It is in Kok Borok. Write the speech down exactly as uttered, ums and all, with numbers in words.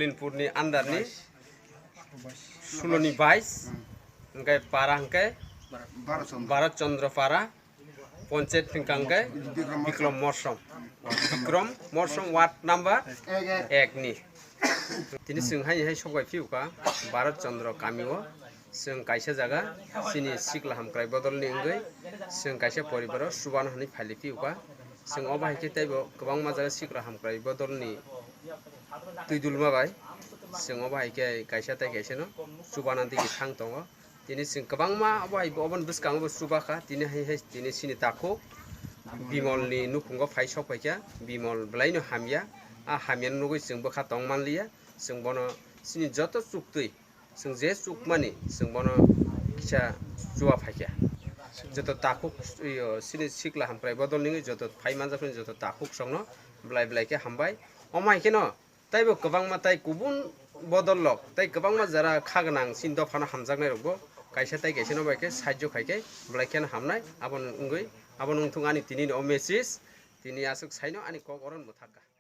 Dinpurni under ni suloni bais, hingke para hingke Bharat Chandra. Bharat Chandra para, ponchayat hingka hingke Bikram Morsom. Bikram Morsom ward number ek ni. Tini chwng hai hai sokbai phiuka Bharat Chandra kami o. Chwng kaisa jaga chini sikla hamkrai bodolni wngwi chwng kaisa poribaro chubano hwnwi phailwi phiuka. Chwng obo hai khe teibo kwbangma jaga sikla hamkrai bodolni twidulma bai chwng obo hai khe kaisa tei kaisano chubana digi thang tongo. Tini chwng kwbangma obo hai obo bwskango bo chubakha, tini hai hai tini chini takhuk Bimolni nukhungo phai sok phaikha, Bimol bwlaino hamya, a hamyano nugwi chwng bwkha tong manliya, chwng bono chini joto chuktwi. Chwng je chukmani, chwng bono kisa chuwa phaikha. Joto takhuk, iyo, chini sikla hamkrai bodol nini joto phai manjakmani joto takhuk songno belai belai khe hambai. Omo hai kheno taibo kwbangma tai kubun bodol rok, tai kwbangma jara kha gwnang chini dophano hamjaknai rokbo kaisa tai kaisa no bai khe sahajyo khai khe belai kheno hamnai. Abono wngwi, abono wngthung ani tini ni o message, tini aswk saino ani kok oro mwthakha.